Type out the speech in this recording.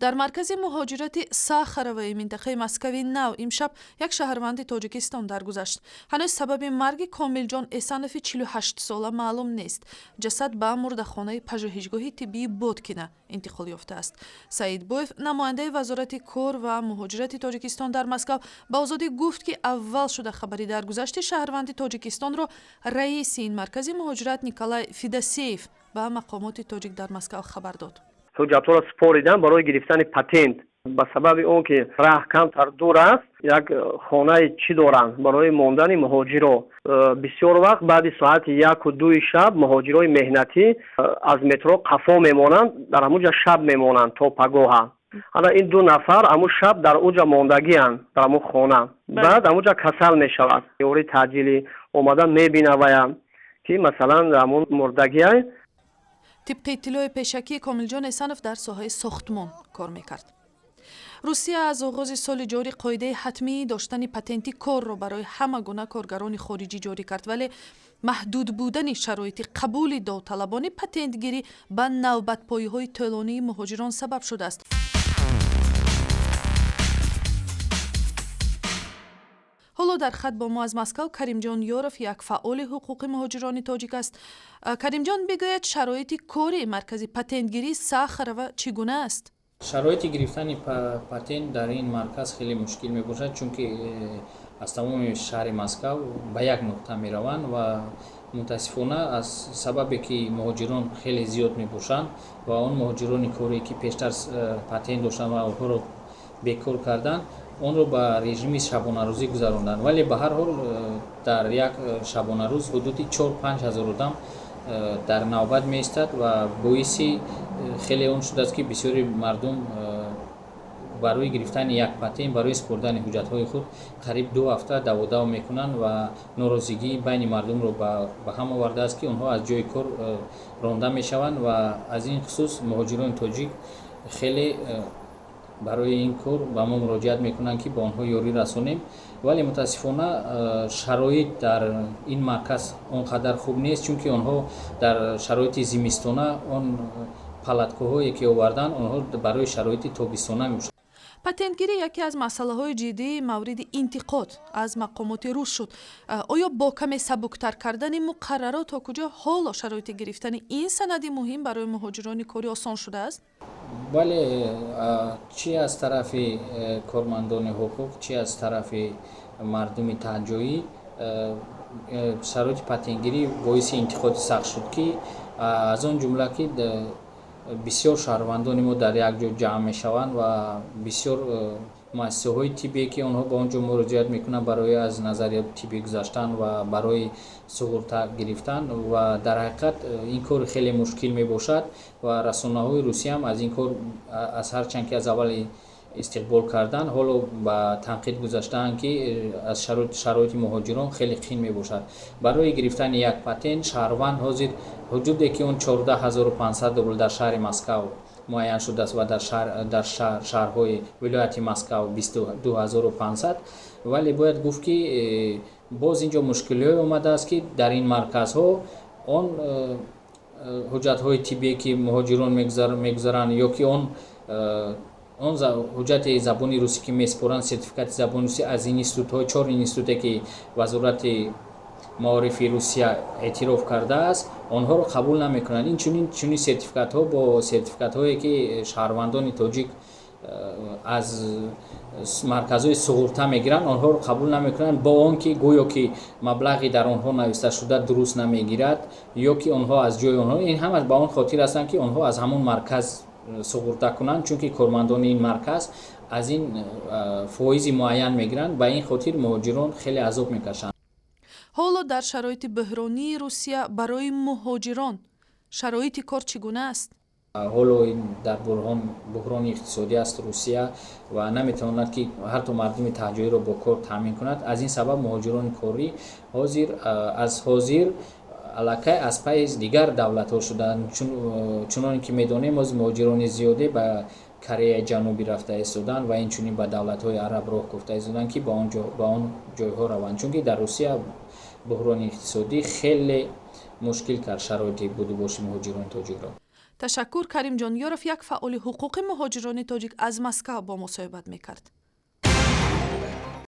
Дар маркази муҳоҷирати Сахароваи минтақаи Москави Нав имшаб як шаҳрванди Тоҷикистон даргузашт. Ҳанӯз сабаби марги Комилҷон Эсанови 48-сола маълум нест. Ҷасад ба мурдахонаи пажӯҳишгоҳи тиббии Боткина интиқол ёфтааст. Саидбоев, намояндаи Вазорати кор ва муҳоҷирати Тоҷикистон дар Москав, ба Озодӣ гуфт, ки аввал шуда хабари даргузашти шаҳрванди Тоҷикистонро раиси ин маркази муҳоҷират Николай Федосеев ба мақомоти тоҷик дар Москав хабар дод. Ҳуҷҷатҳоро супоридам барои гирифтани патент. Ба сабаби он ки раҳ камтар дур аст, як хонаи чӣ доранд барои мондани муҳоҷиро. Бисёр вақт баъди соати 1-ду шаб муҳоҷирои меҳнатӣ аз метро қафо мемонанд, дар ҳамун ҷа шаб мемонанд то пагоҳа. Ана ин ду нафар ҳамун шаб дар уҷа мондагианд, дар ҳамун хона. Баъд ҳамун ҷа касал мешавад. Ёрии таъҷилӣ омада мебинаваянд, ки масалан ҳамун мурдагиай. Тибқи иттилои пешакӣ, Комилҷон Эсанов дар соҳаи сохтмон кор мекард. Русия аз оғози соли ҷорӣ қоидаи ҳатмии доштани патенти корро барои ҳама гуна коргарони хориҷӣ ҷорӣ кард, вале маҳдуд будани шароити қабули довталабони патентгирӣ ба навбатпоиҳои тӯлонии муҳоҷирон сабаб шудааст. Ҳоло дар хат бо мо аз Москав Каримҷон Ёров, як фаъоли ҳуқуқи муҳоҷирони тоҷик аст. Каримҷон, бигӯяд, шароити кори маркази патентгирии Сахарова чӣ гуна аст? Шароити гирифтани патент дар ин марказ хеле мушкил мебошад, чунки аз тамоми шаҳри Москав ба як нуқта мераванд ва мутаассифона аз сабабе ки муҳоҷирон хеле зиёд мебошанд ва он муҳоҷирони корие ки пештар патент доштанд ва онҳоро бекор карданд, онро ба режими шабонарӯзӣ гузаронданд. Вале ба ҳар ҳол дар як шабонарӯз ҳудуди 4-5 ҳазор одам дар навбат меистад ва боиси хеле он шудааст, ки бисёри мардум барои гирифтани як патент, барои супурдани ҳуҷҷатҳои худ қариб 2 ҳафта даводав мекунанд ва норозигии байни мардумро ба ҳам овардааст, ки онҳо аз ҷои кор ронда мешаванд. Ва аз ин хусус муҳоҷирони тоҷик хеле барои ин кор ба мо муроҷиат мекунанд, ки ба онҳо ёрӣ расонем. Вале мутаассифона шароит дар ин марказ он қадар хуб нест, чунки онҳо дар шароити зимистона он палаткаҳое ки оварданд, онҳо барои шароити тобистона мебошанд. Патентгирӣ яке аз масъалаҳои ҷиддии мавриди интиқод аз мақомоти рус шуд. Оё бо каме сабуктар кардани муқаррарот то куҷо ҳоло шароити гирифтани ин санади муҳим барои муҳоҷирони корӣ осон шудааст? Бале, чӣ аз тарафи кормандони ҳуқуқ, чӣ аз тарафи мардуми таҳҷоӣ шароити патентгирӣ боиси интиқоди сахт шуд, ки аз он ҷумла ки бисёр шаҳрвандони мо дар як ҷо ҷамъ мешаванд ва бисёр муассисаҳои тиббие ки онҳо ба он ҷо муроҷиат мекунанд барои аз назари тиббӣ гузаштан ва барои суғурта гирифтан. Ва дар ҳақиқат ин кор хеле мушкил мебошад ва расонаҳои русияам аз ин кор аз ҳарчанд ки аз аввали истиқбол карданд, ҳоло ба танқид гузаштаанд, ки аз шароити муҳоҷирон хеле қин мебошад. Барои гирифтани як патент шаҳрванд ҳозир ҳудуде ки он 14 500 рубл дар шаҳри Москав муайян шудааст ва дар шаҳрҳои вилояти Москав 22 500. Вале бояд гуфт, ки боз ин ҷо мушкилиҳое омадааст, ки дар ин марказҳо он ҳуҷҷатҳои тиббие ки муҳоҷирон мегузаранд ё ки он ҳуҷҷати забони русӣ ки месупоранд, сертификати забони русӣ аз институтҳои, чор институте ки Вазорати маорифи Русия эътироф кардааст, онҳоро қабул намекунанд. Инчунин чунин сертификатҳо бо сертификатҳое ки шаҳрвандони тоҷик аз марказҳои суғурта мегиранд, онҳоро қабул намекунанд, бо он ки гӯё ки маблағи дар онҳо навишташуда дуруст намегирад ё ки онҳо аз ҷои онҳо. Ин ҳамаш ба он хотир ҳастанд, ки онҳо аз ҳамон марказ суғурта кунанд, чунки кормандони ин марказ аз ин фоизи муайян мегиранд. Ба ин хотир муҳоҷирон хеле азоб мекашанд. Ҳоло дар шароити бӯҳронии Русия барои муҳоҷирон шароити кор чӣ гуна аст? Ҳоло дар буҳрони иқтисодӣ аст Русия ва наметавонад, ки ҳатто мардуми таҳҷоиро бо кор таъмин кунад. Аз ин сабаб муҳоҷирони корӣ ҳозир аз ҳозир аллакай аз пайи дигар давлатҳо шуданд. Чуноне ки медонем, ҳозир муҳоҷирони зиёде ба Кореяи Ҷанубӣ рафта истоданд ва инчунин ба давлатҳои араб роҳ гуфта истоданд, ки ба он ҷойҳо раванд, чунки дар Русия буҳрони иқтисодӣ хеле мушкил кард шароити будубоши муҳоҷирони тоҷикро. Ташаккур. Каримҷон Ёров, як фаъоли ҳуқуқи муҳоҷирони тоҷик, аз Москав бо мо суҳбат мекард.